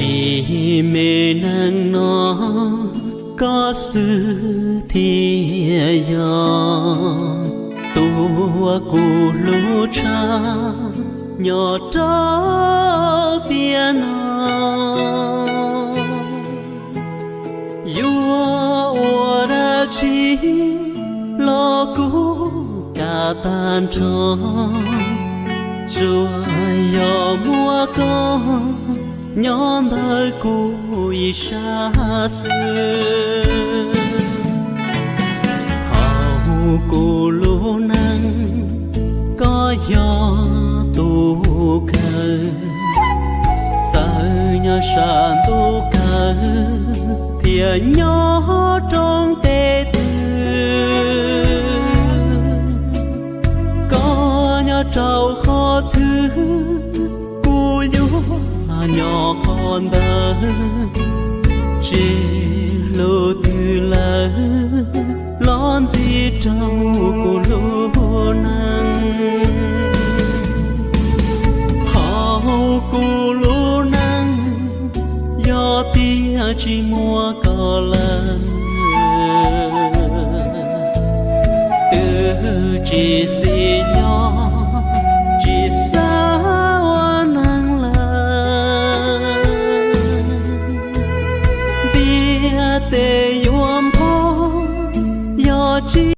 Ib me neeg no koj xwb thiaj yog tus uas kuv hlub tshaj nyob rau tiam no. Yuav ua dab tsi los kuv kam tag nrho, tsuas yog muaj koj nyob ntawm kuv ib sab xwb. Hauv kuv lub neej koj yog tus kawg, txawm nyob sab ntuj kawg thiab nyob roob teb twg, koj nyob rau qhov twg, kuv yuav nyob qhov ntawd. Tsis hlub twg lawm los ntxiv rau kuv lub neej. Hauv kuv lub neej yog tias tsis muaj koj lawm, twb tsis xis nyob tsis xav ua neeg lawm. Ntiaj teb yuav npog yog tsis